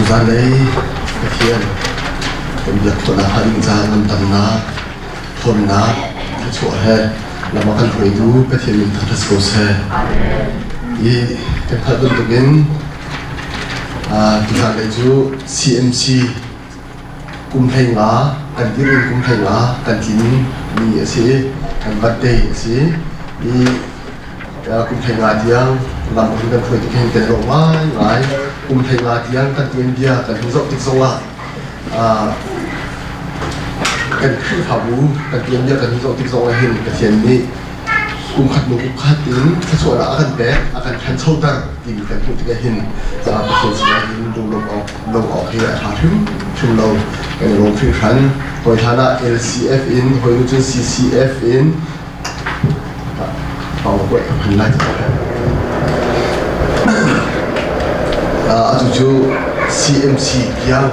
Tuzanlei Pathian kan biak khawhnak hnga ding caah ngamdamnak, ṭhawnnak, thluachuah he lam a kan hruaitu Pathian min thangṭhat si ko seh. Hi kan hngalh bantukin tuzanlei cu CMC kum 15 kan dir in kum 15 kan tlin mi a si i kan birthday a si i kum 15 tiang lam hun kan hruai tik hin kan lawm ngaingai. Kum 15 tiang kan tuanbia kan hun zoh tik zongah kan Khrihfabu kan tuanbia kan hun zoh tik zongah hin Pathian nih kum khat hnu kum khat in thluachuahnak a kan pek, a kan ṭhanchoter timi kan hmuh tikah hin Pathian sinah hin lunglawmh awk lawmh awk hi a ṭha hrimhrim lo. Kan i lawm hringhran. Hawi hlan ah LCF in, hawi nu cun CCF in pang lai. Atu cu CMC tiang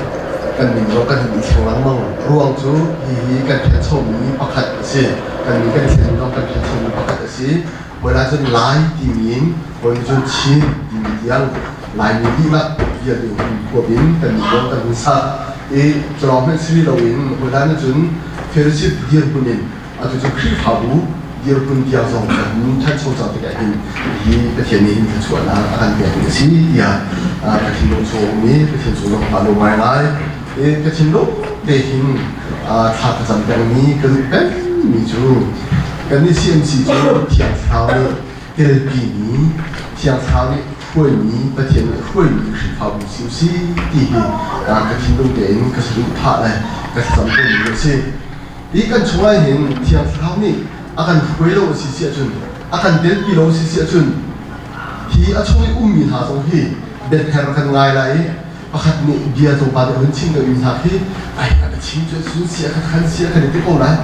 kan min zong kan hun i thleng lengmang. Ruang cu hihi kan ṭhanchomi pakhat a si. Kan min kan thlen zong kan ṭhanchomi pakhat a si. Hawi cun Lai timi in, hawi cun Chin timi tiang Laimi dihlak vialte hun huap in kan min zong kan hun sak. I culawng hmanh si rih loin hawi hlan cun fellowship dirhmun in atu cu Khrihfabu dirhmun tiang zong kan ṭhancho cang tikah hin hi Pathian nih hin thluachuahnak a kan pekmi a si tiah ka thinlung chung a um i Pathian cung zong kaa lawm ngaingai. Ka thinlung te hin thla ka cam pengmi ka duh pengmi cu kannih CMC cu Thiang Thlarau nih telpimi Thiang Thlarau nih hruaimi Pathian nih hruaimi Khrihfabu si u si ti hi ka thinlung tein ka saduhthah le ka thlacam tawnmi a si. Hi kan chungah hin Thiang Thlarau nih a kan hruai lo a si si ahcun, a kan telpi lo a si si ahcun, hi a chung i ummi hna zong hi biather kan ngai lai i pakhat nih bia tlawmpal te a hun chim deuhmi hna khi ai a ka chim cu cun si a khat khan si a kan i ti ko lai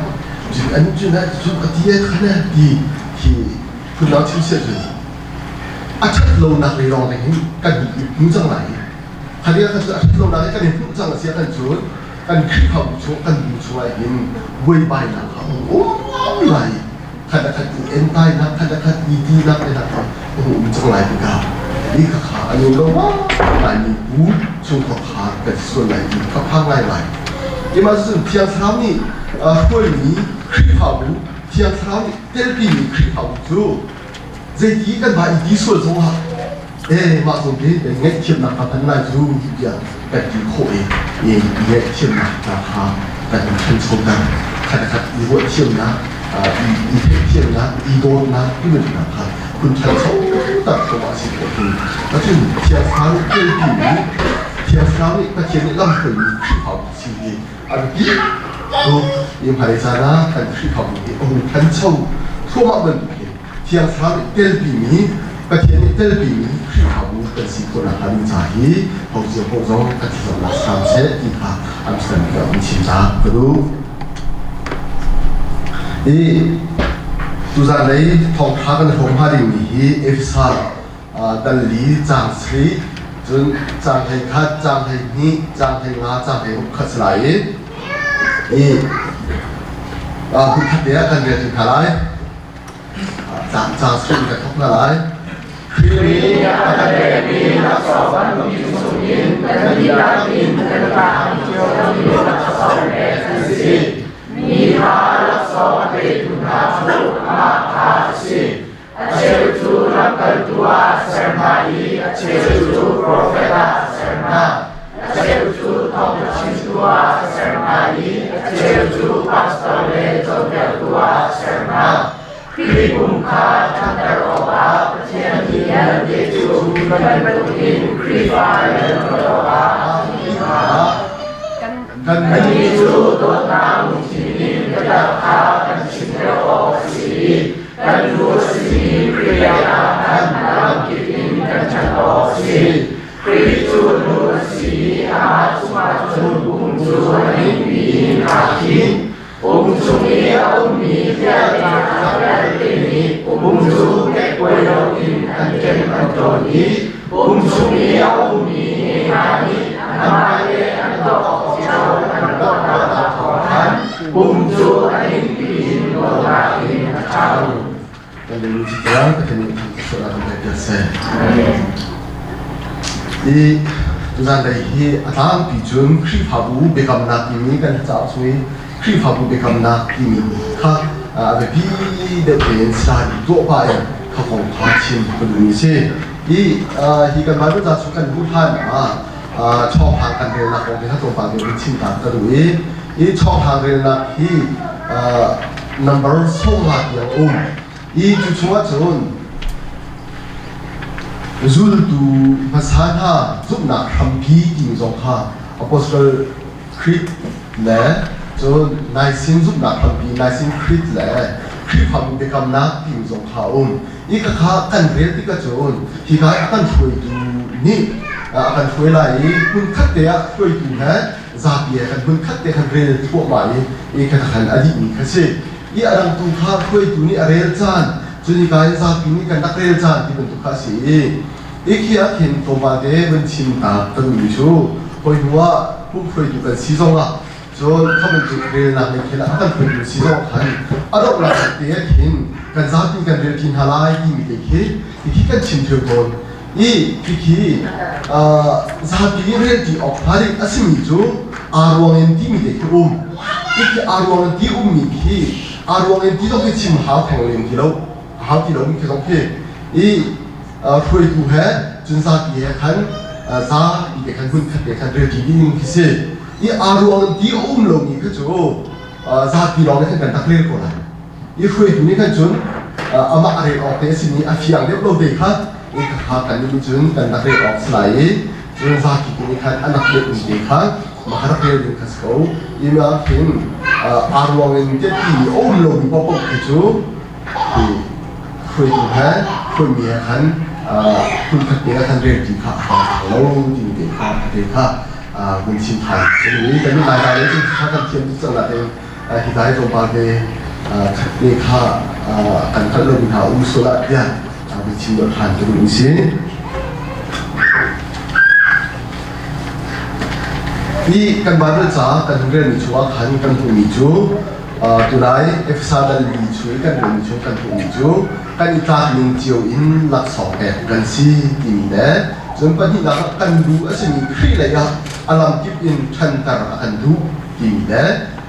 cun an cun cun a ti a khan ti hi phundang chim si ahcun a ṭhat lonak lei lawng ding hin kan i hmu cang lai i kha kha cu a ṭhat lonak hi kan i hmuh cang a si ah kan cun kan Khrihfabu chung kan bu chungah hin buaibainak a um lai khat a khat i entainak khat a khat i tinak le nak a um cang lai tikah hi khakha a nuam lo ngaimi bu chungkhar kha kan si sual lai ti ka phang ngai ngai. Imah cun Thiang Thlarau nih hruaimi Khrihfabu Thiang Thlarau nih telpimi Khrihfabu cu zeiti kan va i ti sual zongah e mah zawn te kan ngaihthiamnak ka hman lai cu tiah kan ti khawh i i ngaihthiamnak hna kha kan ṭhanchoter khat khat i ruahthiamnak i theihthiamnak i dawtnak ti bantuk kha hun ṭhancho tak khawh a si khawh hin cun Thiang Thlarau nih telpimi Thiang Thlarau nih Pathian nih lamhruaimi Khrihfabu si hi a biapi tuk i hmai caan ah kan Khrihfabu hi a hung ṭhancho thluahmah bantuk hin Thiang Thlarau nih telpimi Pathian nih telpimi Khrihfabu kan si khawh nakhnga ding ca hi hocio paoh zong kan thlacamnak hram seh ti kha Amsterdam ka in chim ta ka duh. I tuzan lei thawngṭha kan hrawm hnga dingmi hi Efesa dal li caang sarih cun caang 11 caang 12 caang 15 caang 16 khat si lai i i hmunkhat te ah kan rel hna lai. Caang caang ka thawk hna lai. Khrih nih a kan pekmi laksawng bantukin chungin kan dihlak in kan pahnih ciomi laksawng pek an si. Mi kha laksawng a petu hna cu amah kha a si. A cheu cu lamkaltu ah a ser hna i a cheu cu profet ah a ser hna. A cheu cu thawngṭha chimtu ah a ser hna i a cheu cu pastor le cawnpiaktu ah a ser hna. Khrih pum kha ṭhanter awkah Pathian nih vialte cu bantukin Khrihfa rianṭuan awkah a thim hna. Kannih cu dawtnak lungthin in biatak kha kan chim deuh awk a si i kan lu a simi Khrih ah khan a lamkip in kan ṭhan awk a si. Khrih cu nu a si i amah cungah cun pum cu a ningpi in aa khin. Pum chung i a ummi vialte vialte nih pum cu kekkuai loin an ken an ṭawn i pum chung i a ummi hna nih anmah le an tuah awk cio an tuahnak thawng khan pum cu a ningpi in dawtnak in a ṭhang. Kan lung tiang Pathian nih thangṭhat kan pek seh. I Tuzan lei hi a tlangpi cun Khrihfabu biakamnak timi kan cauk chung i Khrihfabu biakamnak timi kha a biapi deuh tein study tuah pah in kha kong kha chim ka duhmi a si. Hi hi kan Bible ca chung kan luh hlan ah chawhhlang kan relnak kong te kha tlawmpal deuh in chim ta ka duh i hi chawhhlang relnak hi number 15 tiang um. Hi cu chungah cun zultu hmasa hna zumhnak hrampi timi zong kha Apostle Creed le cun Nicene zumhnak hrampi Nicene Creed le Khrihfabu biakamnak timi zong kha a um. Hi khakha kan rel tikah cun hika i a kan hruaitu nih a kan hruai lai i hmunkhat te ah hruaitu he zapi he kan hmunkhat te kan rel thluahmah i i kha a dihmi kha si. I a dang tu kha hruaitu nih a rel caan, cun hika hin zapi nih kan rak rel caan ti bantuk kha a si i i khi ah khin tlawmpal te vun chim ta ka duhmi cu hawi hnu ah pumhruaitu kan si zongah cun kha bantuk relnak lei khin a kan hruaitu si zong khan a donghnak te ah khin kan zapi kan rel ṭi hna lai timi te khi khi kan chim ṭheo tawn i khi zapi nih rel ṭi awk hnga ding a simi cu aa ruang in timi te khi um i khi aa ruang in ti ummi khi aa ruang in ti zong khi chim hau theng lem ti lo hau ti lomi khi zong khi i hruaitu he cun zapi he khan zapi te khan hmun khat te khan rel ṭi ding khi si. I aa ruang ti a um lomi kha cu zapi lawng nih khan kan tak rel ko lai. I hruaitu nih khan cun amah a rel awk te a simi a fiang deuh lo te kha i kha kan nih cun kan rak rel awk si lai i cun zapi tu nih khan a nak deuh mi te kha mah rak rel ding kha si ko. I ma khin aa ruang in tiati a um lomi paohpaoh khi cu hruaitu he hruaimi he khan hmunkhat te ah khan rel ti kha a hau lo timi te kha te kha hun chim than. Kan nih Lai le cun kha kan thiam tuk cang nain hi dai tlawmpal te khat te kha kan hngalh lomi hna um sual ah tiah hun chim deuh than ka duh si. Hi kan Bible ca kan hun relmi chungah khan kan hmuhmi cu Tunai Efesa dal li chung i kan relmi chung kan hmuhmi cu kan i tlak ning cio in laksawng pek kan si timi le cun pahnihnak ah kan lu a simi Khrih lei ah a lamkip in ṭhanter a kan duh timi le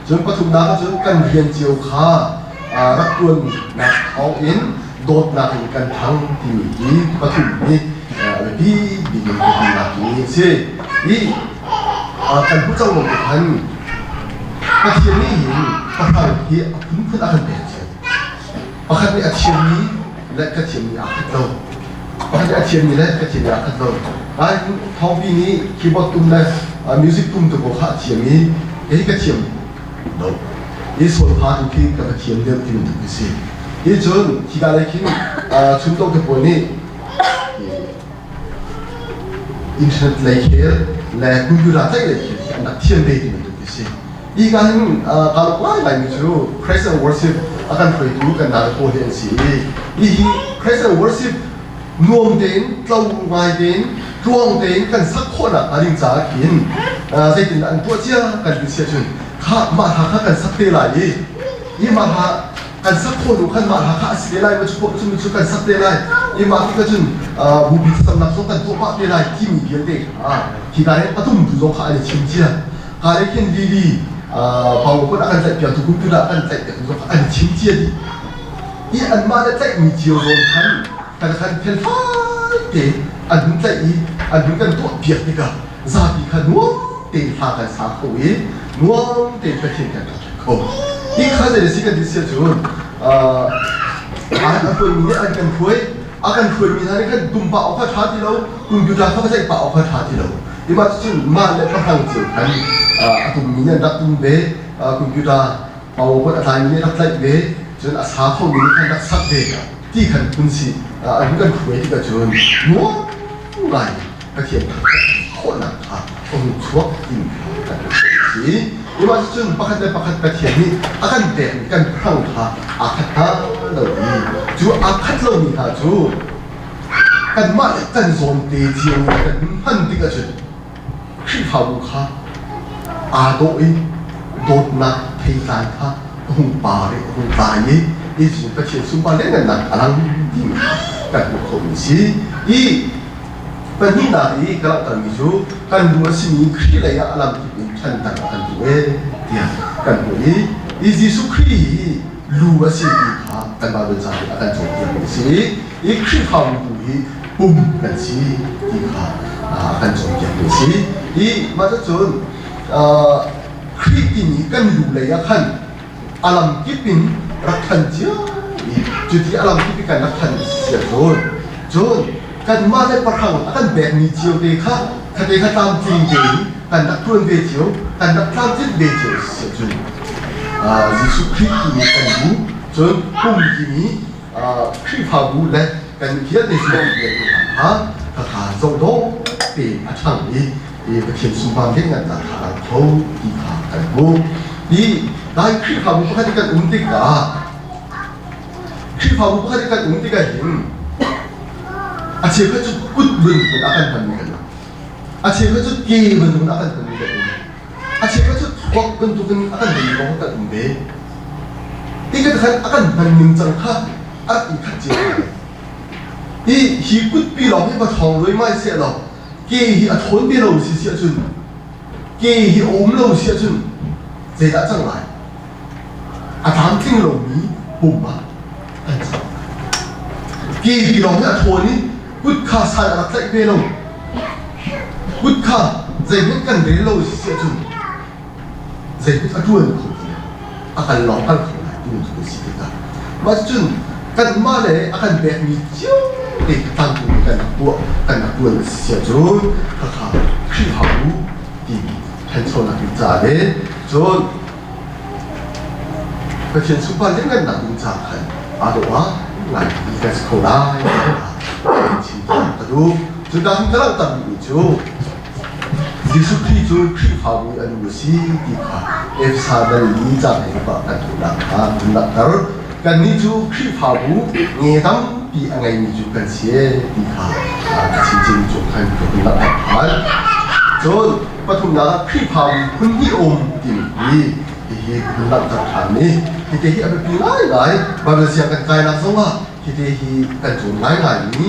cun pathumnak ah cun kan rian cio kha rak ṭuannak thawngin dawtnak in kan ṭhang timi hi pathum hi biapi bik in pathumnak hi a si. Hi kan hmuh cang bantuk khan Pathian nih hin pahrang hi a phunphun a kan pek cio. Pakhat nih a thiammi le ka thiammi aa khat lo. Pakhat nih a thiammi le ka thiammi aa khat lo. Ai thawngpi nih keyboard tum le music tum tu kha a thiam i kei ka thiam lo. I solfa tu khi ka va thiam deuh ti bantuk khi si. Hi cun khika lei khin chunto te pawl nih internet lei khel le computer tlaih lei khel hi an rak thiam ve ti bantuk khi si. Hi ka hin kaa lawm ngaingaimi cu Praise and Worship a kan hruaitu kan nau pawl hi an si i hihi Praise and Worship nuam tein tlo ngai tein tluang tein kan sak khawhnak hnga ding caah khin zeitindah an tuah cia kan ti sia cun kha mah hla kha kan sak te lai i hi mah hla kan sak khawh hnu khan mah hla kha a si te lai ma cu cu cu kan sak te lai i mah ti ka cun bupi thlacamnak zong kan tuah pah te lai timi vialte kha hi ka hin a tumtu zong kha an i chim cia. Ka le khin Lily pawng a kan tlaih piaktu computer a kan tlaih piaktu zong an chim cia dih. I anmah le tlaihmi cio zawn khan kan khan felfai te an hun tlaih i an hun kan tuah piak tikah zapi kha nuam tein hla kan sa kho i nuam tein Pathian kan rak kho. Hi kha zei si kan ti sia cun a hruaimi nih an kan hruai a kan hruaimi hna nih khan tum pah awk kha ṭha ti lo computer kha va tlaih pah awk kha ṭha ti lo. Imah cun mah le pahrang cio khan a tummi nih an rak tum ve, computer power a tlaimi nih rak tlaih ve, cun a sa khomi nih khan rak sak ve ti khan phun si an kan hruai tikah cun nuam ngai Pathian khawhnak kha a hung chuak timi kha kan si. Imah cun pakhat le pakhat Pathian nih a kan pekmi kan hrang kha aa khat hna lo i cu aa khat lomi hna cu Kanmah le kan zawnte cio in kan hman tik ahcun Khrihfabu kha aa dawh i dawtnak theitlai kha a hung par i a hung tlai i hi cu Pathian sunpar lianngannak a lang timi kha kan hmuh khawhmi a si. I Pahnihnak i ka langhtermi cu kan lu a simi Khrih lei ah a lamkip in ṭhanter a kan duh ee tiah kan hmuh i i Jesuh Khrih hi lu a si ti kha kan Baibal ca nih a kan cawnpiakmi a si i Khrihfabu tu hi pum kan si ti kha a kan cawnpiakmi a si. I mah cucun Khrih timi kan lu lei ah khan a lamkip in rak ṭhan cio i cuti a lamkip i kan rak ṭhan si ahcun cun kanmah le pahrang a kan pekmi cio te kha khate kha tlamtling tein kan rak ṭuan ve cio, kan rak tlamtlinh ve cio si ahcun Jesuh Khrih timi kan bu, cun pum timi Khrihfabu le kan vialte cu kha khakha zohdawh tein a ṭhang i Pathian sunpar lianngannak kha a lang kho ti kha kan hmuh. Hi Lai Khrihfabu pakhat i kan um tikah Khrihfabu pakhat i kan um tikah hin a cheukhat cu kut bantukin a kan hmanmi kan um. A cheukhat cu ke bantukin a kan hmanmi kan um. A cheukhat cu thluak bantukin a kan hmanmi kong kan um ve. Hi kan khan a kan hman ning cang kha a rak i khat cio. Hi hi kutpi lawng hi va ṭhawng luaimai seh law ke hi a ṭhawn ve lo si si ahcun ke hi a um lo si ahcun zeidah cang lai? A tlamtling lomi pum ah an cang. Ke hi lawng hi a ṭhawn i kut kha san a rak tlaih ve lo. Kut kha zeihmanh kan rel lo si si ahcun zeihmanh a ṭuan kho ti lo. A kal lawng kal kho lai ti cu si tikah mah cun kanmah le a kan pekmi cio te tangtu kan rak tuah kan rak ṭuan a si si ahcun khakha Khrihfabu timi ṭhanchonak ding caah le cun Pathian sunpar lianngannak ding caah khan aa dawh ah ngai ti kan si kho lai tiah chim ka duh. Cu ka hin ka langhter duhmi cu Jesuh Khrih cu Khrihfabu i a nu a si ti kha Efesa dal i caang he pa kan hmuhnak kha kan langhter. Kannih cu Khrihfabu nge tampi a ngeimi cu kan si ti kha ka chim cin cu khan ka hun langhter ṭhan. Cun pathumnak ah Khrihfabu phun hnih um timi hi hihi ka hun langhter ṭhan i hite hi a biapi ngaingai. Baibal siang kan kainak zongah hite hi kan cawn ngaingaimi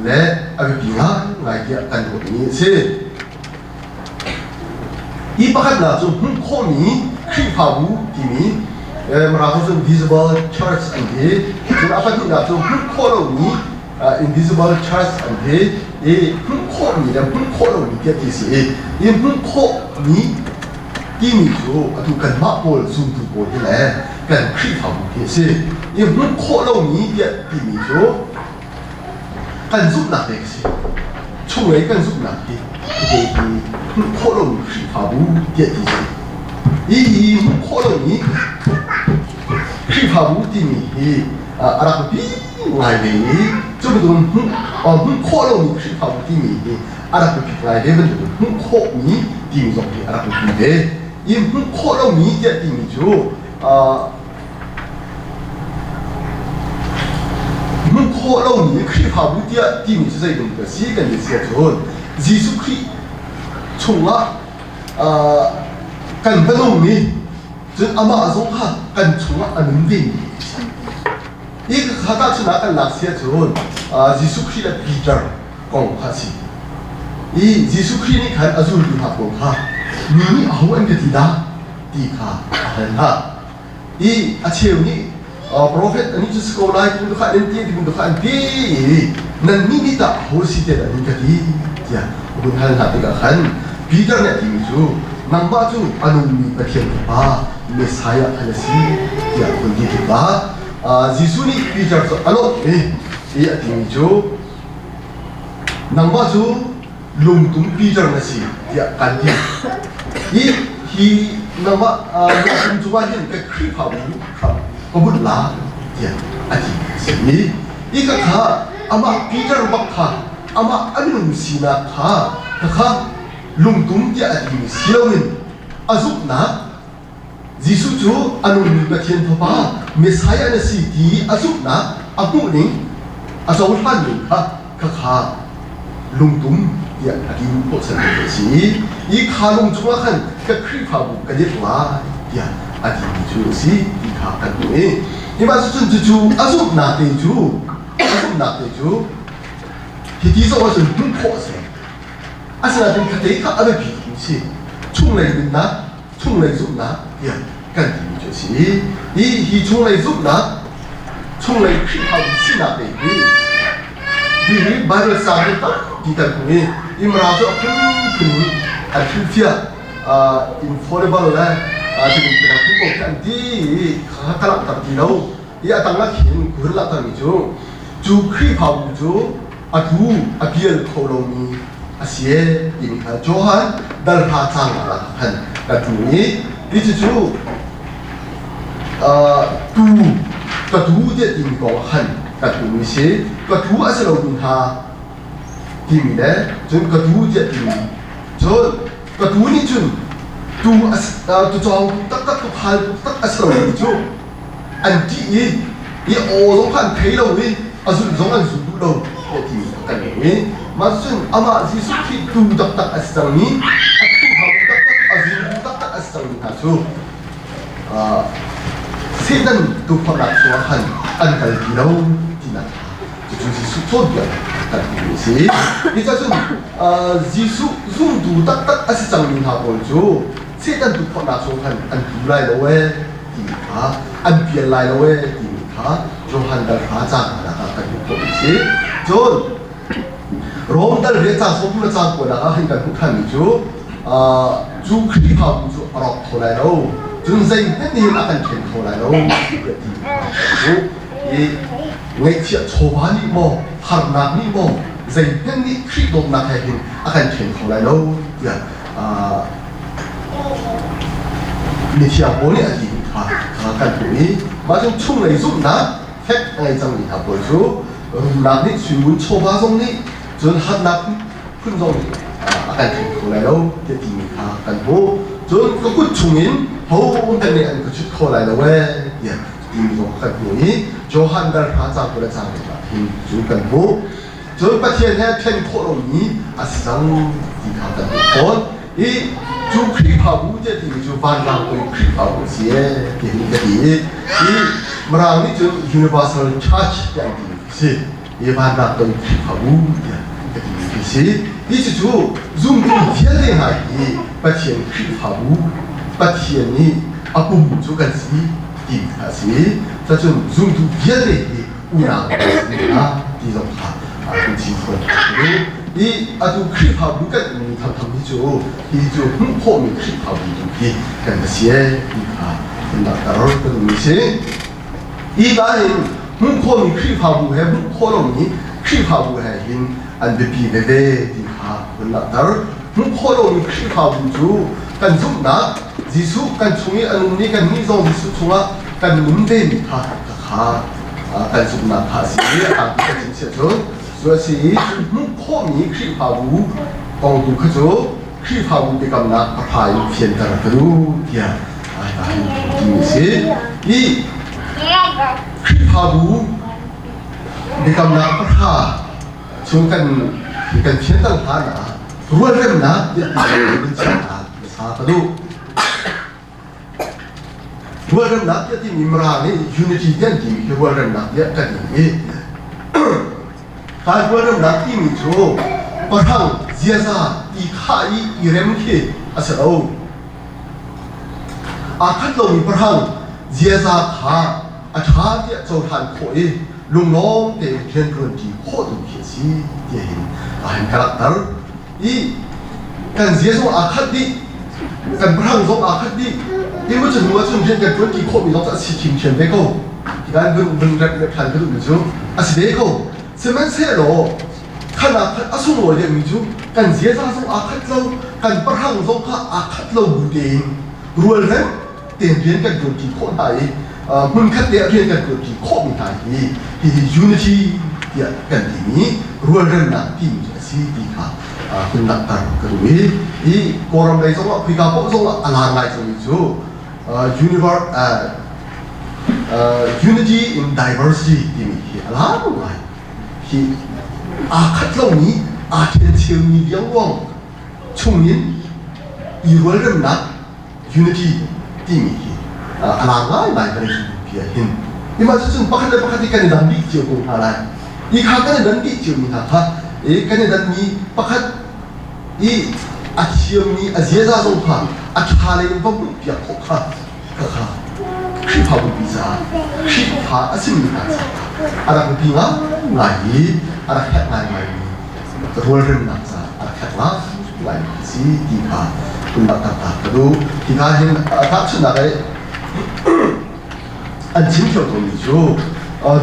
le a biapi ngaingai tiah kan ruahmi a si. Hi pakhatnak cu hmuh khawhmi Khrihfabu timi Mirang cun visible church an ti. Cun a pahnihnak cu hmuh khawh lomi invisible church an ti. I hmuh khawhmi le hmuh khawh lomi tiah ti si i i hmuh khawhmi timi cu atu kanmah pawl zumtu pawl hi le kan Khrihfabu hi a si. I hmuh khawh lomi tiah timi cu kan zumhnak te a si. Chunglei kan zumhnak hi hi hi hmuh khawh lomi Khrihfabu tiah ti si. Hi hi hmuh khawh lomi Khrihfabu timi hi a rak biapi ngai ve i cu bantukin hmuh hmuh khawh lomi Khrihfabu timi hi a rak biapit ngai ve bantukin hmuh khawhmi timi zong hi a rak biapi ve. Hi hmuh khawh lomi tiah timi cu Hmuh khawh lomi Khrihfabu tiah timi cu zei bantuk a si kan ti si ahcun Jesuh Khrih chungah kan va nung i cun amah zong kha kan chungah a nun vemi a si. Hi kha tahchunh ah kan lak si ahcun Jesuh Khrih le Peter kong kha a si. I Jesuh Khrih nih khan a zultu hna pawl kha mi nih aho an ka ti dah ti kha a hal hna. I a cheu nih profet anih cu si ko lai ti kha an ti ti kha an ti i nannih nih tah aho si te dah nan ka ti tiah a hun hal hna tikah khan Peter nih a timi cu nangmah cu a nungmi Pathian Fapa Messiah khan a si tiah a hun ti tikah Jesuh nih Peter cu a lawmh i i a timi cu nangmah cu lungtum Peter na si tiah kan ti. Hi hi nangmah lungtum cungah hin ka Khrihfabu hram ka bunh la tiah a ti a si. I ka kha amah Peter bak kha amah a minung sinak kha ka kha lungtum tiah a timi si loin a zumhnak Jesuh cu a nungmi Pathian Fapa Messiah na si ti a zumhnak a hmuhning a cohlanning kha khakha lungtum tiah a ti hnawhchan a si i i kha lung cungah khan ka Khrihfabu ka dirh lai tiah a timi cu a si ti kha kan hmuh i hi mah cucun cucu a zumhnak te cu a zumhnak te cu hiti zong ahcun hmuh khawh a si. Asinain khatte kha a biapi mi si. Chunglei nunnak, chunglei zumhnak tiah kan timi cu a si. Hi hi chunglei zumhnak, chunglei Khrihfabu sinak te hi hi hi Bible sang hi tampi kan hmu i Imra cu a phunphun in an hrilhfiah infallible le timi phun pawl khi an ti i kha ka langhter ti lo. I a tang ah khin ka hun langhtermi cu cu Khrihfabu cu a tu a pial kho lomi a si ee timi kha Johan dal hra cang ah khan ka tu i hi cucu tu ka tu tiah timi kong ah khan ka tumi si. Ka tu a si lomi hna timi le cun ka tu tiah timi, cun ka tu nih cun tu tucawng taktak tukhal taktak a si lomi cu an ṭih i i aw zong kha an thei lo i a zulh zong an zul duh lo tiah ti kan hmuh i mah cun amah Jesuh Khrih tu taktak a si cangmi, a tuuhau taktak, a zultu taktak a si cangmi hna cu Satan tukforhnak chungah khan an kal ti lo tinak cucu Jesuh cawnpiak kan hmuhmi a si. Hi cun Jesuh zultu taktak a si cangmi hna pawl cu Satan tukforhnak chung khan an tu lai lo ee timi kha, an pial lai lo ee timi kha Johan dal hra caang hna ah kan hmuh khawh mi si. Cun Rom dal riat caang 30 le caang kuanak ah hin kan hmuh thanmi cu cu Khrihfabu cu a rawk kho lai lo, cun zeihmanh nih hin a kan ṭhen kho lai lo tiah ti cu i ngaihchiah chawva nih maw, harnak nih maw, zeihmanh nih Khrih dawtnak he hin a kan ṭhen kho lai lo tiah mithiang Paul nih a ti kha kan hmuh i mah cu chunglei zumhnak fek a ngei cangmi hna pawl cu rumnak nih, suingun chawva zong nih, cun hatnak phun zong nih a kan thleng kho lai lo tiah timi kha kan hmuh. Cun ka kut chungin hohmanh nih an ka chut kho lai lo ee tiah timi zong kan hmuh i Johan dal hra caang 20 le caang ah hin cu kan hmuh. Cun Pathian he ṭhen khawh lomi a si cang ti kha kan hmuh fawn. I cu Khrihfabu tiah timi cu vanrang poi Khrihfabu a si ee ti hin ka ti i hi Mirang nih cun Universal Church tiah an timi khi si. I vanrang poi Khrihfabu tiah ka timi khi si. Hi cucu zumtu vialte hna hi Pathian Khrihfabu, Pathian nih a pum cu kan si ti kha a si. Cacun zumtu vialte hi unau kan si hna ti zong kha kan chim fawn. I atu Khrihfabu kan ummi thamtham hi cu hi cu hmuh khawhmi Khrihfabu tu hi kan va si ee ti kha kan langhter kan ummi si. Hi ka hin hmuh khawhmi Khrihfabu he hmuh khawh lomi Khrihfabu he hin an biapi veve ti kha kan langhter. Hmuh khawh lomi Khrihfabu cu kan zumhnak Jesuh kan chung i a nung i kannih zong Jesuh chungah kan nun vemi kha kha kan zumhnak kha a si i a tangpi kan chim siah cun cu a si i hmuh khawhmi Khrihfabu kong tu kha cu Khrihfabu biakamnak pahra in fianter ka duh tiah ai timi a si. Hi Khrihfabu biakamnak pahra chung kan kan fianter hlan ah rualremnak tiah timi kan chim hna sa ka duh. Rualremnak tiah timi Mara nih unity tiah an timi khi rualremnak tiah kan ti i kai rualremnak timi cu pahrang ziaza i khah i i rem khi a si lo. Aa khat lomi pahrang ziaza kha a ṭha tiah cohlan khawh i lunglawm tein rianṭuanṭi khawh tu khi a si tiah hin a han ka langhter. I kan zia zong aa khat dih, kan pahrang zong aa khat dih i mu cu hnu ahcun rian kan ṭuan ṭi khawhmi zong cu a si ṭhiamṭhiam ve ko. Hi vun vun rep le ṭhan ka duhmi cu a si ve ko. Sihmanhsehlaw khan aa khat, a sunglawi deuhmi cu kan ziaza zong aa khat lo, kan pahrang zong kha aa khat lo bu tein rualrem tein rian kan ṭuan ṭi khawh hna i hmunkhat te ah rian kan ṭuan ṭi khawhmi hna hi hihi unity tiah kan timi rualremnak timi cu a si ti kha hun langhter ka duh i hi Kawlram lei zongah khika paoh zongah a lar ngai cangmi cu unity in diversity timi hi a lar ngai. Hi aa khat lomi, aa ṭhencheumi liangluang chungin i rualremnak unity timi hi a lang ngaingai kan i pi ah hin. Imah cucun pakhat le pakhat hi kan i dang dih cio ko hna lai. Hi kha kan i dan dih ciomi hna kha i kan i danmi pakhat I a thiammi a ziaza zong kha a ṭha lei in va hmuhpiak khawh kha khakha Khrihfabu pi caah Khrihfa a simi hna caah a rak biapi ngaingai i a rak herh ngaingaimi rualremnak caah a rak herh ngaingai a si ti kha hun langhter ta ka duh. Hika hin tahchunhnak ah an chim ṭheo tawnmi cu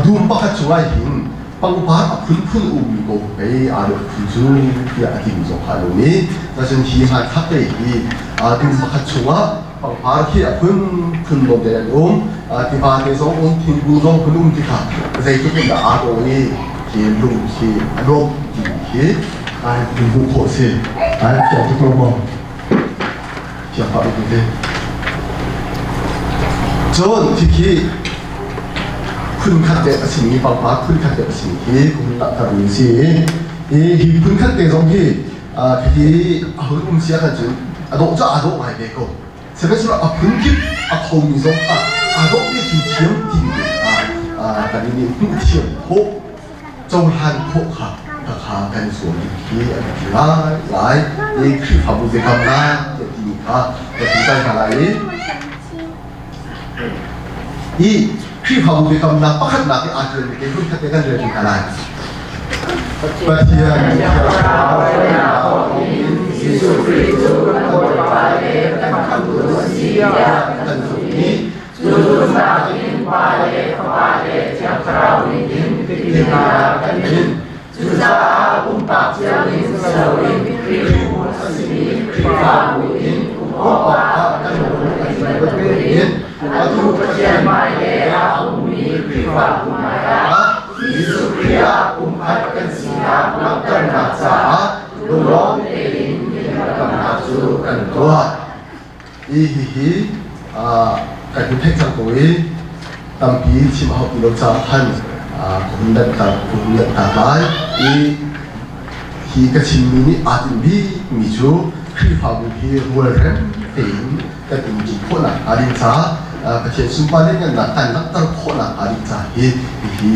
dum pakhat cungah hin pangpar a phunphun ummi ko pei aa dawh phun cu tiah a timi zong kha an um i cun hi hmanthlak te hi dum pakhat chungah pangpar khi a phunphun lawng te an um, tiva te zong um, thingkung zong phun um tikah zeitluk in dah aa dawh i khi lung khi a nuam timi khi ai hmuh khawh si. Ai fiang tuk lo maw? Fiang pah tuk te. Cun khikhi phunkhat te a simi pangpar phunkhat te a simi khi kum langhtermi a si i hi phunkhat te zong hi hi a hun um sia kan cun a dawh cu aa dawh ngai ve ko. Sihmanhsehlaw a phunkip a khomi zong kha aa dawh ve thiamthiam timi te kha kan nih hmuh thiam khawh, cohlan khawh kha khakha kan zuam ding khi a biapi ngaingai i Khrihfabu biakamnak tiah timi kha ka ti cang hna lai i hi Khrihfabu biakamnak pakhatnak i aa ṭialmi te hmunkhat te kan rel ṭi hna lai. Pathian Jesuh Khrih cu kan Bawipa le kan Khamhtu a si tiah kan zumh i cu zumhnak in Pa le Fapa le Thiang Thlarau min in tipilnak kan in. Cucaah pumpak cio in si loin Khrih pum a simi Khrihfabu in um awkah kan lung a tling bantukin atu Pathian hmai le aa ummi Khrihfabu hmaiah Jesuh Khrih ah pumkhat kan sinak langhternak caah lunglawm tein biakamnak cu kan tuah. Hi hihi kan hun theih cang ko i tampi chim a hau ti lo caah khan ka hun lanhter ka hun lanhter lai i hi ka chimmi nih aa tinh bikmi cu Khrihfabu hi rualrem tein kan umṭi khawhnak hnga ding caah Pathian sunpar lianngannak kan langhter khawhnak hnga ding caah hi hihi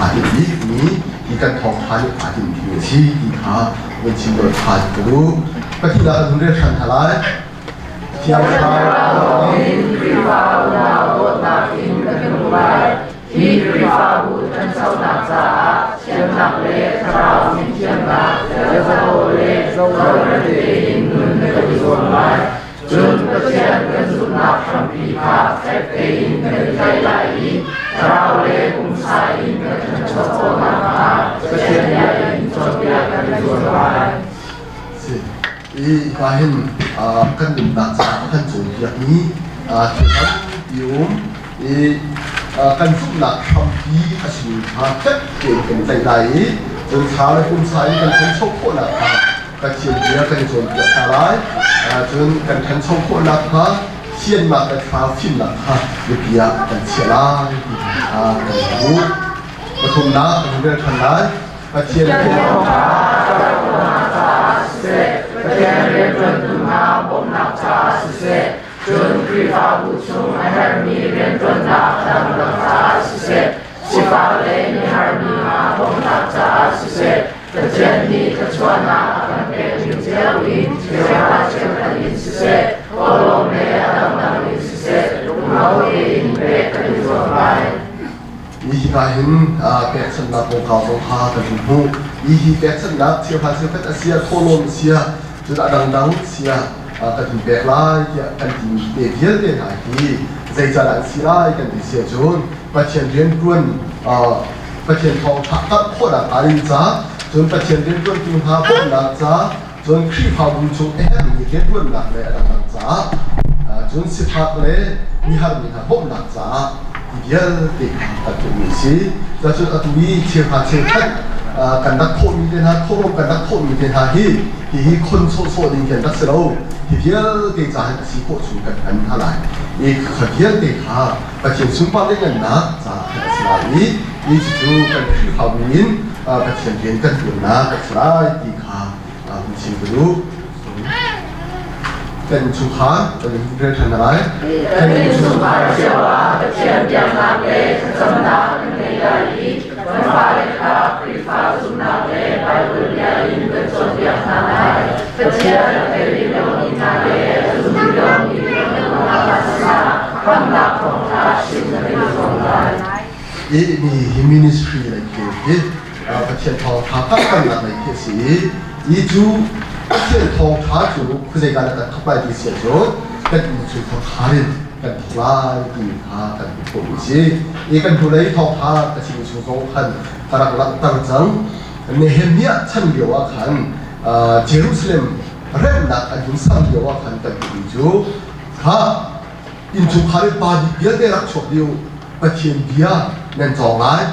aa tinh bikmi hi kan thawngṭha nih aa tinh bikmi a si ti kha vun chim dawt ṭhan ka duh. Pathumnak kan hun rel ṭhan hna lai. Thiang Thlarau in Khrihfa unau dawtnak in kan um lai. Hi Khrihfabu ṭhanchonak caah thiamnak le thlarau fimthiamnak ziaza le zohkhenhnak tein nun kan i zuam lai. Cun Pathian kan zumhnak hrampi kha fek tein kan i tlaih lai i thlarau le pumsa in kan ṭhancho khawh nakhnga Pathian bia in cawnpiak kan i zuam lai. Si. I hika hin kan nunnak caah a kan cawnpiakmi thil tampi um i kan zumhnak hrampi a simi kha fek tein kan i tlaih lai i cun thla le pumsa in kan ṭhancho khawh nakhnga Pathian bia kan i cawnpiak hna lai. Cun kan ṭhancho khawh nakhnga thiannak le thlarau fimnak kha biapi ah kan chiah lai ti kha kan hmuh. Pathumnak kan rel ṭhan lai. Pathian Pathian rianṭuantu hna bawmhnak caah siseh, cun Khrihfabu chung a herhmi rianṭuannak dangdang caah siseh, sifak le miharmi hna bawmhnak caah siseh, Pathian nih thluachuahnak a kan pek ning cio in cheuhra cheukhat in siseh, kawlawm le a dangdang in siseh, lungno tein pek kan i zuam lai. Nihin ah hin pekchanhnak kongkau zong kha kan hun hmuh. Hi hi pekchanhnak cheuhra cheukhat a sia, thawhlawm a sia, cun a dangdang sia kan hun pek lai tiah kan timi te vialte hna hi zeicahdah an si lai kan ti si ahcun Pathian rianṭuan Pathian thawngṭha karh khawhnak hnga ding ca, cun Pathian rianṭuantu hna bawmhnak ca, cun Khrihfabu chung a herhmi rianṭuannak le a dangdang caah, cun sifak le miharmi hna bawmhnak caah ti vialte kha kan tuahmi a si. Cun atu i cheuhra cheukhat kan rak thawhmi te hna, thawhlawm kan rak thawhmi te hna hi hihi khon sawhsawh ding kan rak si lo. Hi vialte ca hin a si khawh chung kan hman hna lai. I kha vialte kha Pathian sunpar le ngannak caah khan a si lai i ni cu kan Khrihfabu in Pathian rian kan ṭuannak a si lai ti kha hun chim ka duh. Kan innchungkhar kan in rel ṭhan lai. Kan innchungkhar cio ah Pathian biaknak le thlacamnak kan ngei lai i kan fale kha Khrihfa zumhnak le Baibal bia in kan cawnpiak hna lai. Pathian a thei rih lomi hna le a zum rih lomi hna sinah khamhnak thawngṭha chim kan i zuam lai. I mi hi ministry lei khi hi Pathian thawngṭha karhternak lei khi a si i hi cu Pathian thawngṭha cu khuazei dah kan thawk lai ti si ahcun kan inn chung thawngṭha in kan thawk lai ti kha kan hmuh khawhmi a si. I kan hnulei thawngṭha ka chim chung zong khan ka rak langhter cang. Nehemiah chan lio ah khan Jerusalem remnak an hun ser lio ah khan kan hmuhmi cu kha innchungkhar i pa bik vialte rak chuak dih u, Pathian bia nan cawng lai.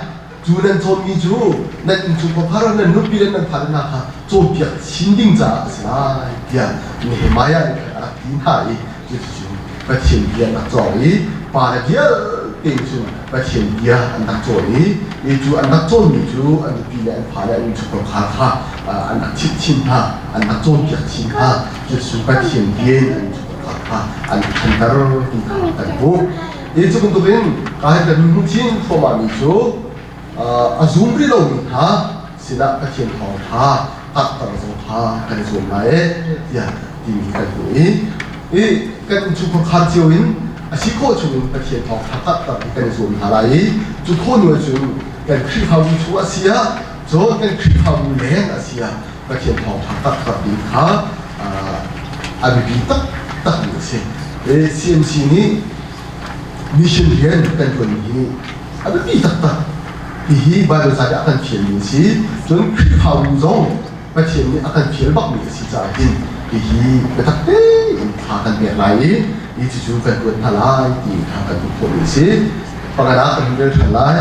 Cu nan cawnmi cu nan innchungkhar nan nupi le nan fale hna kha cawnpiak chin ding caah a si lai tiah Nehemiah nih khan a rak ti hna i cuticun Pathian bia an rak cawng i pale vialte cun Pathian bia an rak cawn i cu an rak cawnmi cu an nupi le an fale an innchungkhar kha an rak chimh chin hna, an rak cawnpiak chin hna. Cuticun Pathian bia in an innchungkhar kha an ṭhanter ti kha kan hmuh. Hi cu bantukin ka hei kan hmuh chin thluahmahmi cu a zum rih lomi hna sinah Pathian thawngṭha taktak zong kha kan i zuam lai ee tiah timi kan hmuh i kan innchungkhar khar cio in a si khawh chungin Pathian thawngṭha taktak hi kan i zuam hna lai i cu khawh hnu ahcun kan Khrihfabu chung a si ah cun kan Khrihfabu leng a si ah Pathian thawngṭha taktak ding kha a biapi taktakmi a si. CMC nih mission rian kan ṭuanmi hi a biapi taktak. Hihi Baibal ca nih a kan fialmi a si. Cun Khrihfabu zong Pathian nih a kan fial bakmi a si caah hin hihi biatak tein thla kan pek lai i hi cucu kan ṭuan hna lai ti kha kan duh khawhmi a si. Pakhat ah kan rel ṭhan lai.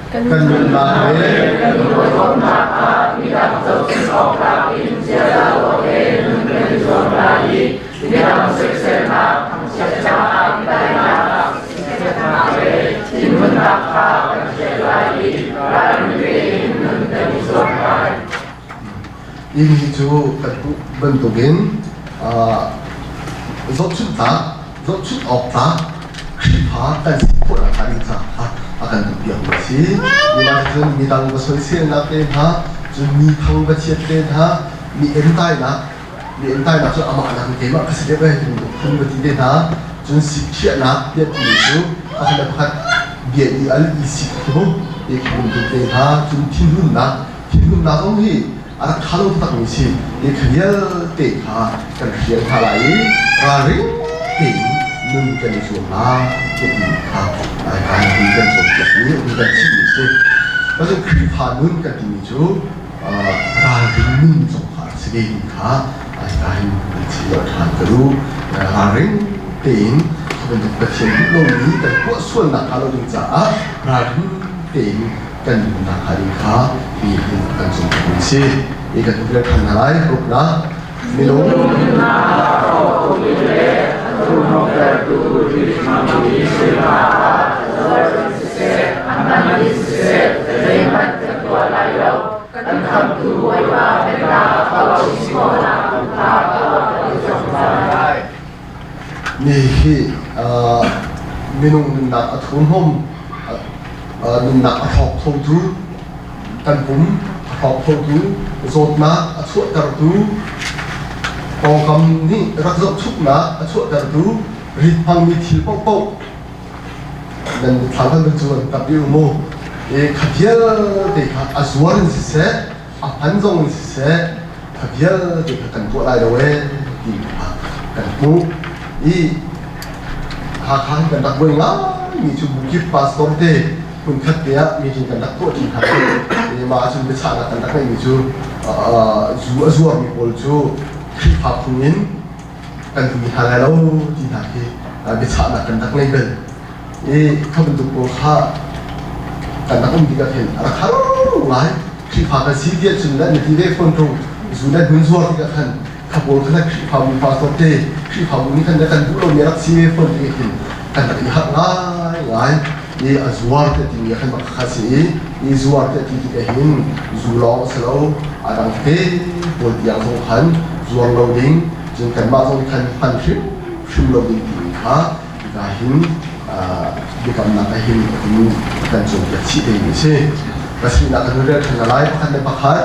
Kan nunnak le kan ruahnak ah midang zohchunh awktlak in ziaza dawh he nun kan i zuam lai i midang soiselnak, thangchiat caah tainak, siknak le thinhunnak kha kan hrial lai i ralring tein nun kan i zuam lai. Inn hi cu kan hmuh bantukin zohchunhnak, zohchunh awk tlak Khrihfa kan si khawh nakhnga ding caah a kan duhpiakmi a si. Cun midang va soiselnak te hna, cun mi thang va chiat te hna, mi entainak, mi entainak cu amah nakin keimah ka si deuh eh timi phun va ti te hna, cun sikṭhiahnak tiah timi cu pakhat le pakhat bia i al i sik khi mu, ti khi bantuk te hna, cun thinhunnak, thinhunnak zong hi a rak ṭha lo taktakmi si. Hi kha vialte kha kan hrial hna lai i ralring tein nun kan i zuam lai ti kha kan kan cawnpiakmi kan chimmi si. Cun Khrihfa nun kan timi cu ralring nun zong kha a si ve ti kha hin kan chim lo ṭhan ka duh. Ralring tein bantuk Pathian duh lomi kan tuah sualnak hnga lo ding caah ralring tein kan nunnak hnga ding kha hi hin kan cawnpiakmi si. Hi kan rel ṭhan hna lai ruknak minung Mi hi minung nunnak a thurhnawm, nunnak a hrawk khotu, kan pum a hrawk khotu, zawtnak a chuahtertu, pawngkam nih rak zohchuknak a chuahtertu, rit hmangmi thil paohpaoh nan thla kan cu an tap i mu. Kha vialte kha a zuar in siseh, a hman zong in siseh, kha vialte kha kan tuah lai lo ee ti kha kan hmuh i Hakha hin kan rak buai ngaimi cu Bukit pastor te hmunkhat te ah meeting kan rak tuah ṭi hna i mah ahcun biachahnak kan rak ngeihmi cu zu a zuarmi pawl cu Khrihfa phung in kan hmu hna lai lo ti hna khi biachahnak kan rak ngei bal i kha bantuk pawl kha kan rak um tikah khin a rak har ngai. Khrihfa kan si tiah cun le na ti ve fawn ṭung zu le hmun zuar tikah khan kha pawl kha Khrihfabu pastor te Khrihfabu nih khan kan duh lomi rak si ve fawn ti hin kan rak i harh ngai ngai i a zuar te timi khan bak kha si i i zuar te ti tikah hin zu lawng a si lo a dang te pawl tiang zong khan zuar lo ding cun kanmah zong khan hman hrim hrim lo ding timi kha hika hin biakamnak ah hin kan cawnpiak chih ding a si. Pasarihnak kan rel ṭhan lai pakhat le pakhat.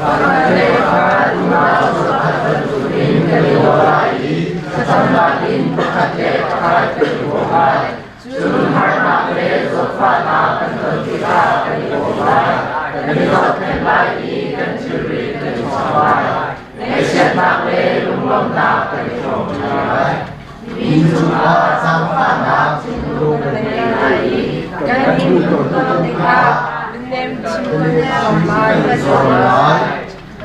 Pakhat le pakhat unau pakhat bantukin kan i daw lai i thlacamnak in pakhat le pakhat kan i bawm lai. Cun harnak le zawtfahnak kan ton tikah kan i bawm lai. Kan i zohkhenh lai i kan thilri kan i chawng lai. Ngaihchiatnak le lunglawmhnak kan i hrawm ṭi lai. Mi cungah zaangfahnak thinlung kan ngei lai i kan hmuhton tikah bianem chim kan i zuam lai.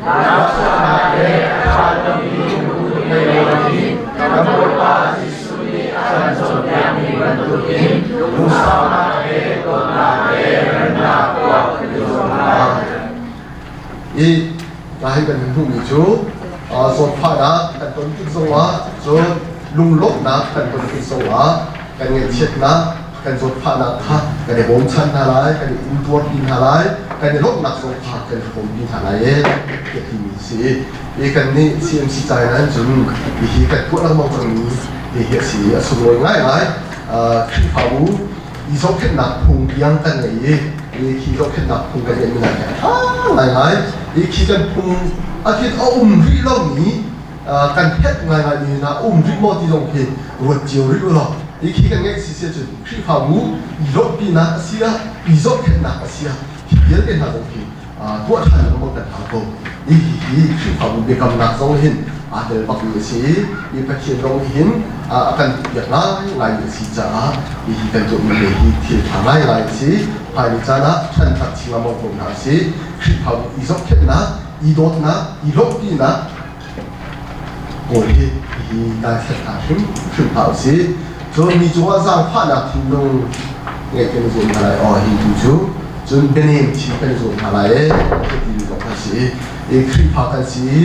Nahchuahnak le a ṭha lomi lungput ngei loin kan Bawipa Jesuh nih a kan cawnpiakmi bantukin lungsaunak le dawtnak le remnak tuah kan i zuam lai. I hi kan hmuhmi cu zawtfahnak kan ton tik zongah cun lunglawmhnak kan ton tik zongah kan ngaihchiatnak kan zawtfahnak kha kan i bawmchan hna lai, kan i intuarpi hna lai, kan i lawmhnak zong kha kan i hrawmpi hna lai e tiah timi si. I kan nih CMC China in cun hihi kan tuah lengmang cangmi hihi a si. A sunglawi ngaingai. Khrihfabu i zohkhenhnak phung tiang kan ngei i khi zohkhenhnak phung kan ngeihmi hna hi a ṭha ngaingai. I khi kan phung a khin a um rih lomi kan phet ngaingai mi hna um rih maw ti zong khi ruat cio rih u law hi khi kan ngeih si si cun Khrihfabu i lawmhpinak a si ah i zohkhenhnak a si ah hi vialte hna zong khi tuah ṭhan lengmang kan hau ko. Hi hi Khrihfabu biakamnak zong hin aa tel bakmi a si i Pathian zong hin a kan duhpiak ngaingai a si caah hihi kan tuahmi te hi thil ṭha ngaingai a si. Hmailei caan ah ṭhantak chin lengmang ko hna a si. Khrihfabu i zohkhenhnak, i dawtnak, i lawmhpinak Kawl hi hi daithlat hna hrimhrim hlah usih. Cun mi cungah zaangfahnak thinlung ngeih kan i zuam hna lai. Aw hi tu cu cun bianem chim kan i zuam hna lai ee ti zong kan si. I Khrihfa kan si i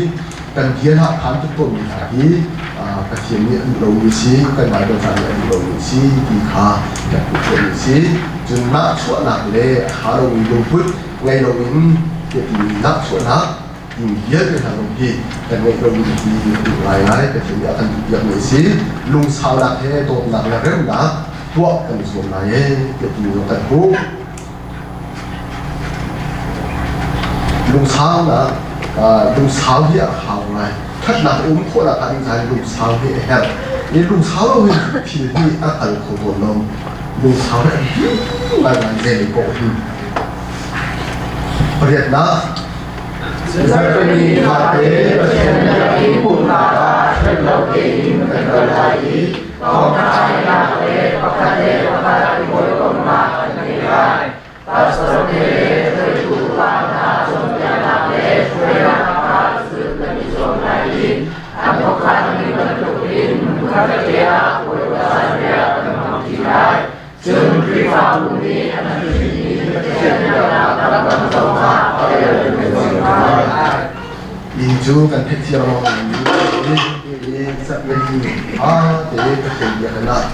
kan bia hna khan tuk tawnmi hna hi Pathian nih a duh lomi si, kan Baibal ca nih a duh lomi si ti kha kan hmuh khawhmi si. Cun nahchuahnak le a ṭha lomi lungput ngei loin ti nahchuahnak mi vialte hna zong hi kan ngeih lomi hi a duh ngaingai. Pathian nih a kan duhpiakmi a si. Lungsaunak he dawtnak le remnak tuah kan i zuam lai ee tiah timi zong kan hmuh. Lungsaunak lungsau hi a hau ngai. Thatnak um khawhnak ah ding caan lungsau hi a herh. I lungsau lo hin thil hi a kal kho tawn lo. Lungsau hi a biapi ngaingai zei paoh hi. Pariatnak. Zarhpini fate Pathian biakinn pumhnak ah hrem lo tein kan kal lai i thawngṭha le pakhat le pakhat i hawikomhnak kan ngei lai. Pastor te le hruaitu upa hna cawnpiaknak le hruainak kha zulh kan i zuam lai i an thawkhan ni bantukin hmunkhatte ah Bawipa zanriah kan hmangṭi lai. Cun Khrihfabu nih an hrinmi Pathian biaknak dangdang zongah tel kan si lai. Inn cu kan theih cio i a te Pathian biakinn ah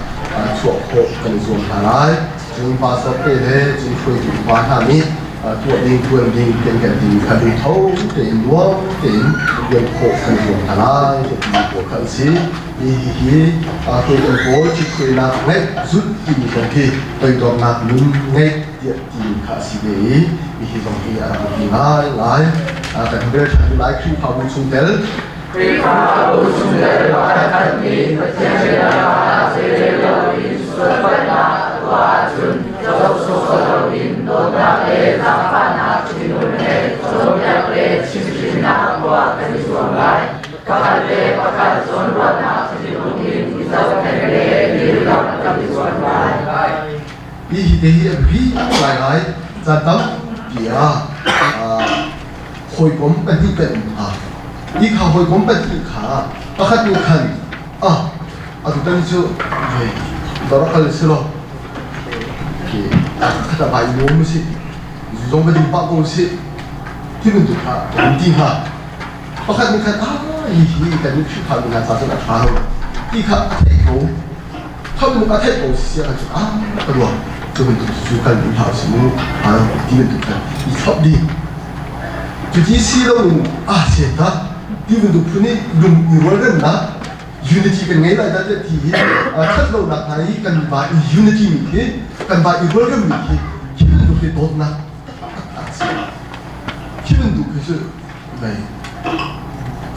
chuah khawh kan i zuam hna lai. Cun pastor te le cun hruaitu upa hna nih tuah ding tuan ding kan kan ding kha lungtho tein nuam tein tuan khawh kan i zuam hna lai ti pawl kha an si. Hihi tutan pawl ṭhitkhawhnak ngeih zulh timi kong hi toidornak nun ngeih tiah timi kha a si ve i hihi zong hi a rak biapi ngaingai. Kan rel ṭhan lai Khrihfabu chungtel. Khrihfabu chungtel pakhatkhat nih Pathian bia ah zeirel loin sualpalhnak a tuah ahcun zoh sawhsawh loin dawtnak le zaangfahnak thinlung he cawnpiak le chimhhrinnak tuah kan i zuam lai. Pakhat le pakhat zawnruahnak thinlung in i zohkhenh le dirkamh kan i zuam lai. Hi hi te hi a biapi ngaingai. Caan tampi ah hawikom pahnih kan um hna. Hi kha hawikom pahnih kha pakhat nih khan ah atutan cu voi dor kal si law khat a vai nuam si zong va ding pah ko si ti bantuk kha um ti hnga. Pakhat nih khan ah hi hi kan nih Khrihfami hna ca cun a ṭha lo ti kha a theih ko. Tholung a theih ko si ah cun ah ka ruah cu bantuk cu kal duh hlah usih mu ti bantuk khan i thlop dih. Cuti si loin ah seta ti bantuk phun i lung i rualremnak unity kan ngei lai dah tiah ti hi ṭhat lonak hna i kan va i unity mi khi kan va i rualrem mi khi khi bantuk hi dawtnak taktak a si. Khi bantuk khi cu. Nei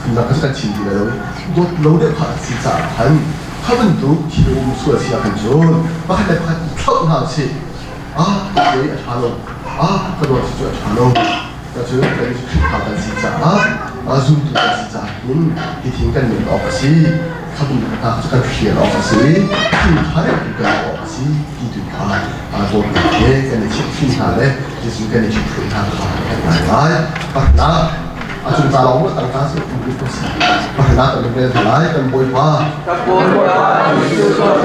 phundang kha kan chim ti lai lo i dawt lo deuh kha an si caah khan kha bantuk thil um sual si ahkhan cun pakhat le pakhat i thlauh hna usih. Ah, ka dawt a ṭha lo. Ah, ka dawt cu a ṭha lo. Cun kan Khrihfa kan si caah zumtu kan si caah hin hithin kan nun awk a si. Kha bantuk hna cu kan hrial awk a si. Thil ṭha deuh tu kan awk a si ti tu kha dawtnak he kan i chimhhrin hna le Jesuh kan i chimhhrin hna kha kan ngai lai. Pakhatnak a cung ca lawng tangka cu um rih ko seh. Pakhatnak kan rel hna lai kan Bawipa. Kan Bawipa Jesuh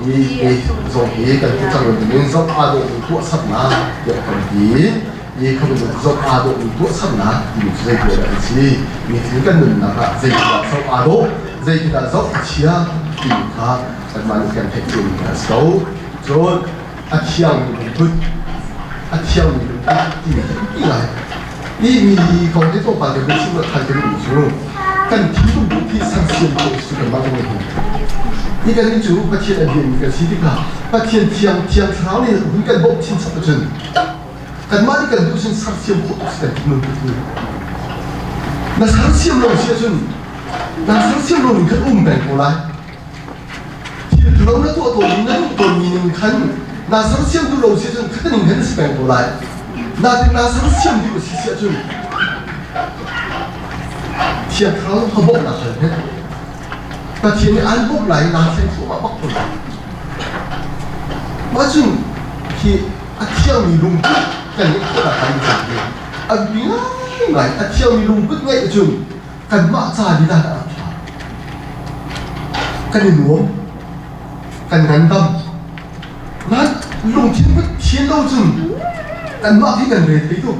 Hi zong hi kan ti cang dingin zoh aa dawhmi tuahsernak tiah kan ti. Hi kha bantuk zoh aa dawhmi tuahsernak timi cu zei tuah dah an si? Nitin kan nunnak ah zeitindah zoh aa dawh, zeitindah zoh a chia timi kha kanmah nih kan theih ciomi a si ko. Cun a thiangmi lungput, a thiangmi lungput timi hi ti lai. Hi mi kong te tlawmpal te kan chim than te mi cu kan thinlung put hi sersiam khawh su kanmah zong hi. Hi kan nih cu Pathian a biami kan si tikah Pathian thiang thiang thlarau nih hun kan bawmh chinchap ahcun kanmah nih kan duh cun sersiam khawh tuk si kan thinlung put hi. Na sersiam lo si ahcun na sersiam lo ning khan um peng ko lai. Thil ṭhalo na tuah tawnmi na duh tawnmi ning khan naa sersiam duh lo si cun kha ning khan na si peng ko lai. Natin naa sersiam duh a si si ahcun Thiang Thlarau kha bawmhnak hal hmet. Pathian nih aan bawmh lai i naa thleng thluahmah bak ko lai. Mah cun hi a thiangmi lungput kan ngeih khawhnak hnga ding caah hi a biapi ngaingai. A thiangmi lungput ngeih ahcun kanmah ca lila dah a ṭha. Kan i nuam, kan ngandam. Nan lungthin put thin lo cun kanmah hi kan re thei tuk.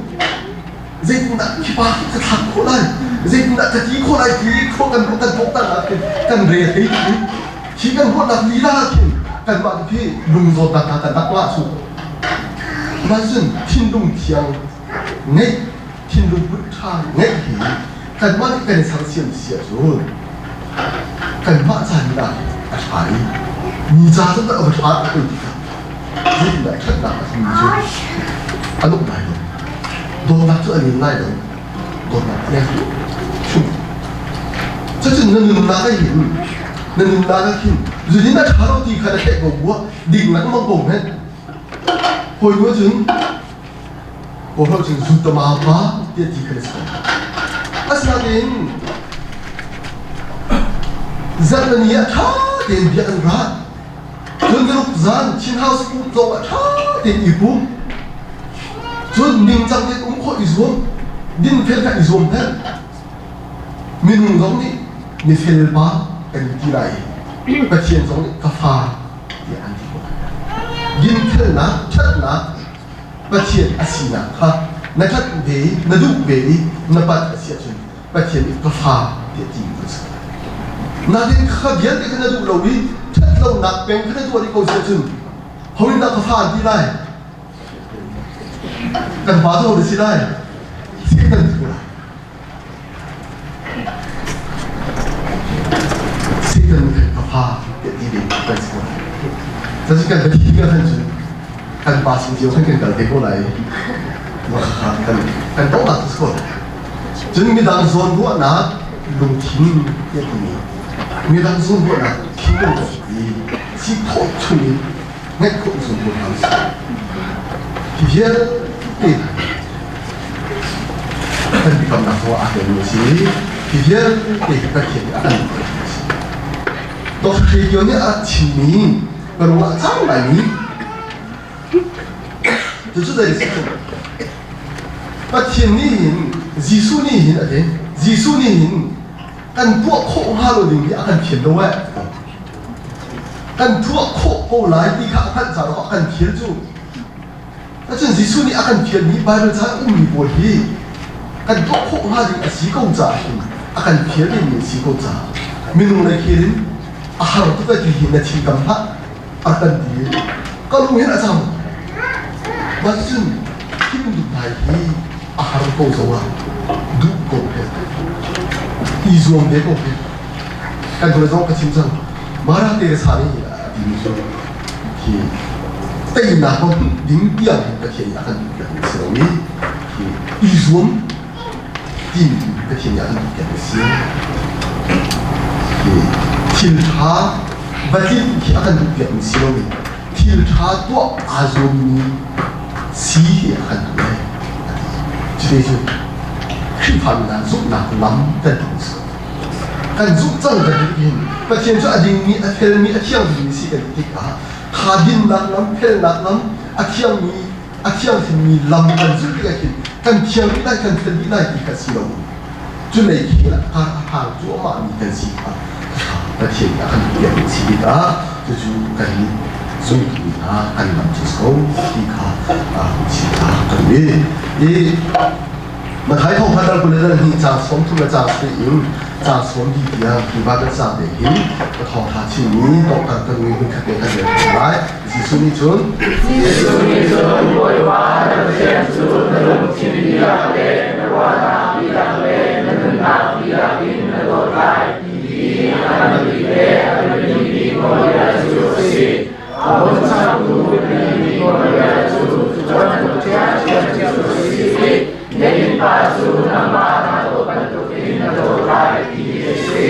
Zeitindah khi pa khi ka thlak khawh lai, zeitindah ka ti khawh lai ti khawh kan kan tuaktan ah khin kan re thei tuk i khi kan ruahnak lila ah khin kanmah khi lungzawtnak hna kan rak ngah cu. Mah cun thinlung thiang ngeih thinlungput ṭha ngeih hi kanmah nih kan i sersiam si ahcun kanmah ca nih dah a ṭha i mi ca zong dah a va ṭha a ti tikah zeitindah ṭhatnak a simi cu a nung lai lo dawtnak cu a lim lai lo dawtnak a leng cucun na nunnak ah hin na nunnak ah hin zunin a ṭha lo ti kha na theih ko bu ah ding lengmang ko hmenh hawi nu cun Kawlholh cun zutama pa tiah ti kha a si. Asinain zarhpini ah ṭha tein bia an rat. Cun niruk zan Chin House pumh zong ah ṭha tein i pum. Cun ningcang tein um khawh i zuam, dinfel kha i zuam hmanh. Minung zong nih mifel pa kan ti lai i Pathian zong nih ka fa tiah an ti khawh. Dinfelnak, ṭhatnak, Pathian a sinak kha na ṭhat ve i na duh ve i na pat a si ahcun Pathian nih ka fa tiah ti mi a si. Nain kha vialte kha na duh lo i ṭhat lonak peng kha na tuah dih ko si ahcun ho in dah ka fa an ti lai? Kan pa cu ho si lai? Satan ti ko lai. Satan nih khan ka fa tiah ti ve kan si ko lai. Cucu kan biathli kan khan cun kan pa sin cio khan kan kal te ko lai. Mah kha kan kan donghnak cu si ko lai. Cun midang zawn ruahnak lungthin tiah timi midang zawn ruahnak thinlung i si khawh chung in ngeih khawh zawn ruah hna usih. Hi vialte kan biakamnak zongah aa telmi a si. Hi vialte hi Pathian nih a kan duhmi a si. Dr. Radio nih a rak chimmi ka ruah a cang ngaimi cucu zei a si cu Pathian nih hin Jesuh nih hin a ti Jesuh nih hin kan tuah khawh hnga lo ding hi a kan thiam lo eh kan tuah khawh ko lai ti kha a hngalh caah a kan thial cu Cun Jesuh nih a kan fialmi Baibal ca a ummi pawl hi kan tuah khawh hnga ding a si ko caah hin a kan fial dingmi a si ko caah minung lei khel in a har tuk ai ti hi na chim tam hlah a kan ti i ka lung hin a cam. Mah cun hi bantuk hna hi a har ko zongah duh ko he. I zuam ve ko hi. Kan hoi zong ka chim cang. Mara te sa nih a timi cu hi teinak va hmuh ding tiang hin Pathian nih a kan duhpiak mi si lo i hi i zuam timi Pathian nih a kan duhpiak mi si. Hi thil ṭha va tlinh khi a kan duhpiak mi si lo i thil ṭha tuah aa zuammi si hi a kan duh lai a ti. Cuti cu Khrihfami hna zumhnak lam kan hmu si. Kan zumh cang kan ti hin Pathian cu a dingmi, a felmi, a thianghlimmi si kan ti tikah kha dinnak lam, felnak lam, a thiangmi, a thianghlimmi lam kan zulh tikah hin kan thiang dih lai, kan fel dih lai ti kha si lo. Cu lei khi a kar a hang cuahmahmi kan si kha Pathian nih a kan piakmi si tikah cucu kan nih zumtu hna kan lam cu ko ti kha chim ta kan i i Mathai thawngtha dal 22 caang 30 le caang sarih in caang 40 tiang hi va kan sang te hi ka thawngtha chimmi tawktar kan nui hmun khat te kan rel lai. Jesuh nih cun Jesuh nih cun Bawipa na Pathian cu na lungthin dihlak le na ruahnak dihlak le na nunnak dihlak in na dawt lai ti hi a ngan bik le a biapi bik nawlbia cu a si. A hun changtu biapi bik nawlbia cu cu bantuk ṭhiamṭhiam cu a si i na innpa cu nangmah na dawt bantukin na dawt lai ti hi a si.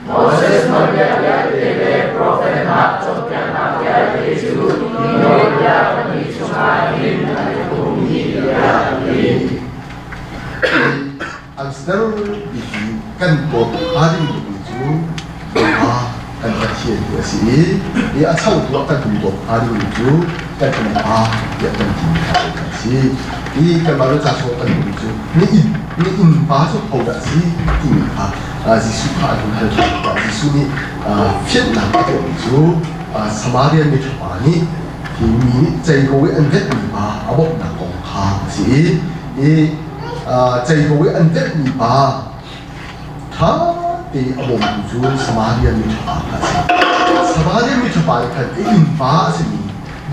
Moses nawlbia vialte le profet hna cawnpiaknak vialte cu hi nawlbia pahnih chungah hin an i pummi tiah a ti. An ser bikmi kan dawt hnga ding bikmi cu Bawipa kan Pathian hi a si i i a changtu ah kan hun dawt hnga dingmi cu kan innpa tiah kan timi kha a si. I kanmah le ca chung kan hmuhmi cu na inn na innpa cu hodah a si timi kha Jesuh kha an hun hal ṭhan tikah Jesuh nih fianhnak a tuahmi cu Samaria miṭhapa nih hi mi nih ceiko i an velhmi pa a bawmhnak kong kha a si i i ceiko i an velhmi pa ṭha te a bawmtu cu Samaria miṭhapa kha a si. Samaria miṭhapa nih khan a innpa a simi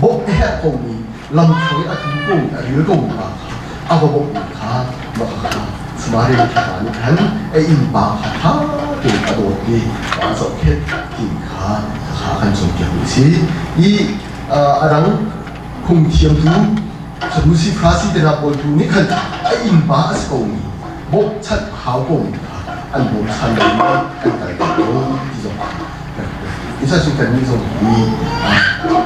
bawmh a herh komi lamthlang i a tlu komi a ril komi pa kha a va bawmhmi kha mah kha Samaria miṭhapa nih khan a innpa kha ṭha tein a dawt i a zohkhenh ti kha kha kan cawnpiakmi a si. I a dang phungthiamtu Sadusi Farasi te hna pawl tu nih khan a innpa a si komi bawmhchanh hau komi kha an bawmchan lo i an kal lo ti zong kha kan hmuh. Cucaah kannih zong hi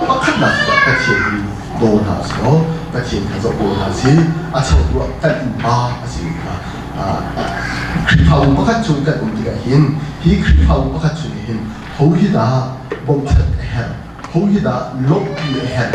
pakhatnak ah Pathian hi daw hna usih law Pathian kha zoh ko hna sih a changtu ah kan innpa a simi kha Khrihfabu pakhat chung kan um tikah hin hi Khrihfabu pakhat chung hin ho hi dah bawmhchanh a herh ho hi dah lawmhpi a herh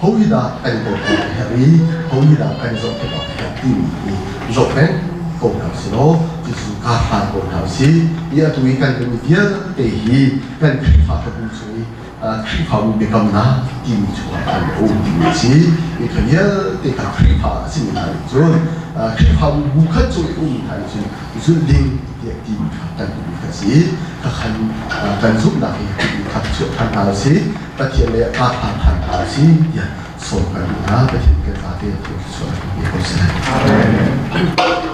ho hi dah kan dawt awk a herh i ho hi dah kan zohkhenh awk a herh timi hi zoh peng ko hna usih law cucu kaa hlan ko hna usih i atu i kan timi vialte hi kan Khrihfabu chung i Khrihfabu biakamnak timi chungah khan a um timi a si i kha vialte kha Khrihfa a simi hna nih cun Khrihfabu bu khat cung i ummi hna nih cun zulh ding tiah timi kha kan duhmi kha a si kha khan kan zumhnak hi kha chuah ṭhan hna usih Pathian le aa hlan ṭhan hna usih tiah sawm kan duh hna Pathian kan zate thluachuah pe ko seh. Amen.